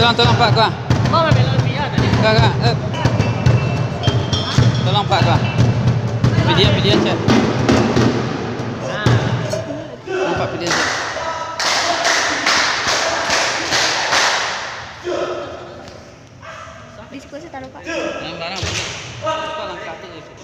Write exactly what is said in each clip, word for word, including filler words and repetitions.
Tolong, tolong, Pak, Pak. Kak, kak, eh. Tolong, Pak, Pak. Video, video, cek. Tolong, Pak, video, cek. Di siko saya taruh, Pak. Yang barang. Kok langkah tu, cek?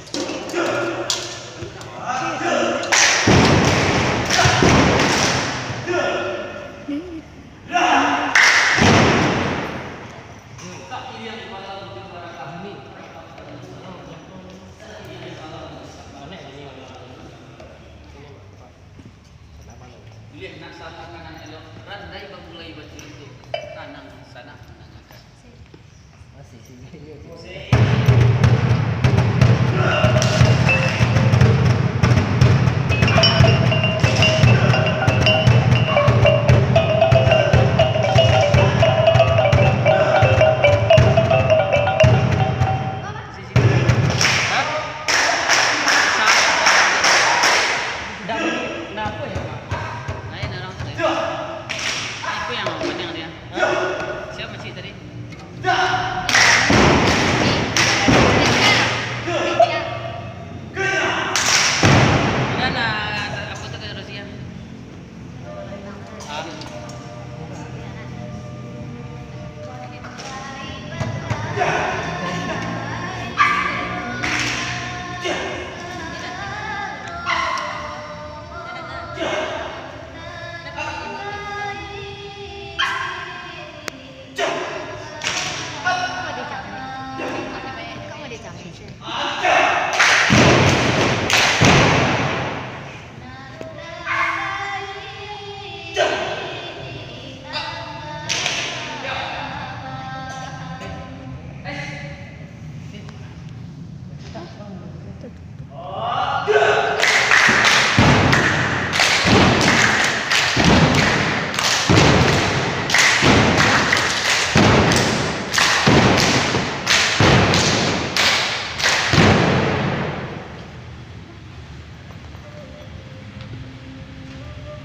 Liek nak salah kanan elok, randai bagulai bacurito, tanang sanak manangakan. Lain orang tu. Itu yang panjang dia. Siapa cik tadi? Udah lah, apa tu kata Rosia? Ah.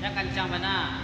Jan kancang bana.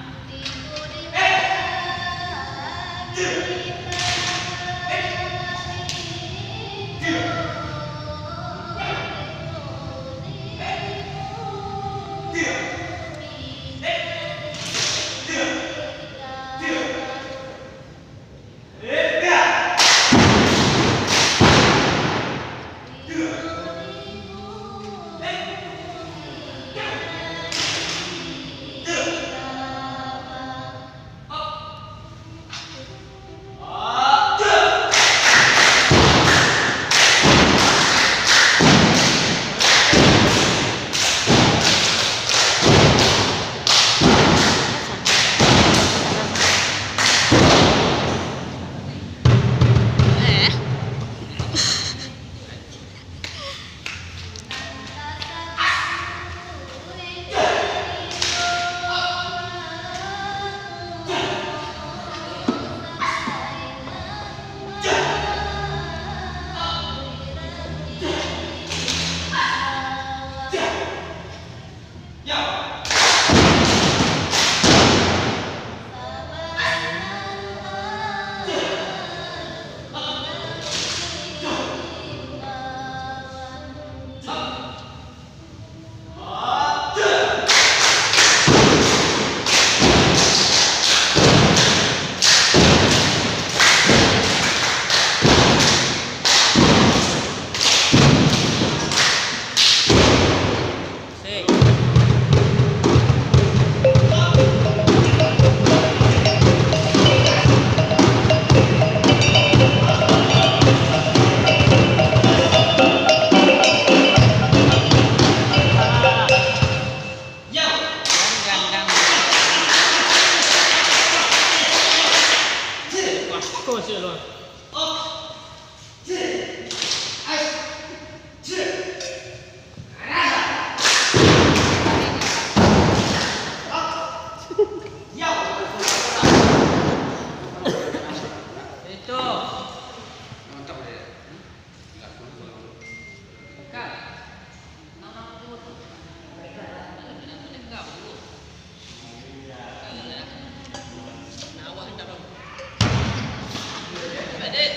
Adik,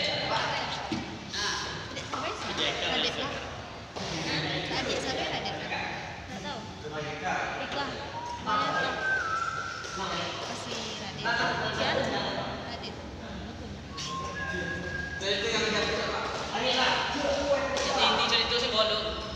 adik siapa yang Radit? Nggak tahu. Ikhlas. Banyak lah. Kasih Radit. Siapa? Radit. Inti-inti cerita sih bodoh.